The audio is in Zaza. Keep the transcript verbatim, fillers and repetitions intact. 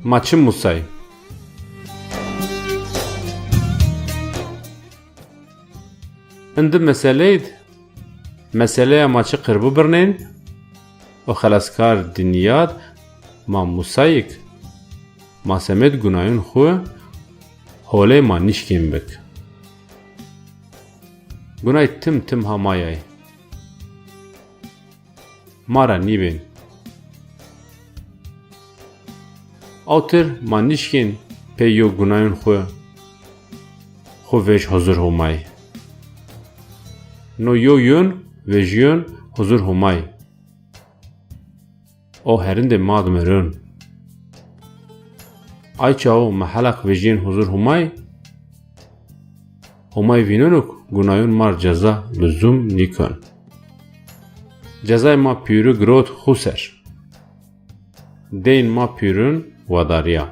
Ma çi musay? Indi meseleyid, meseleya ma çi qirbu birnên û xelaskar dinyad ma musayik, ma semed gunayun xu holê ma nişkên bik. Gunay tim tim ha mayay. Ma ra nîbên. Awtir ma nişkên pey yo gunayun xu, xu vej huzur Humay. No yo yun vejiyun huzur Humay. O herindê ma di mirun. Ay çawo ma helaq vejiyên huzur Humay, Humay vînenok gunayun mar ceza luzum nîkon. Cezay ma pîru girot xu ser. Deyn ma pîrun wadarîya.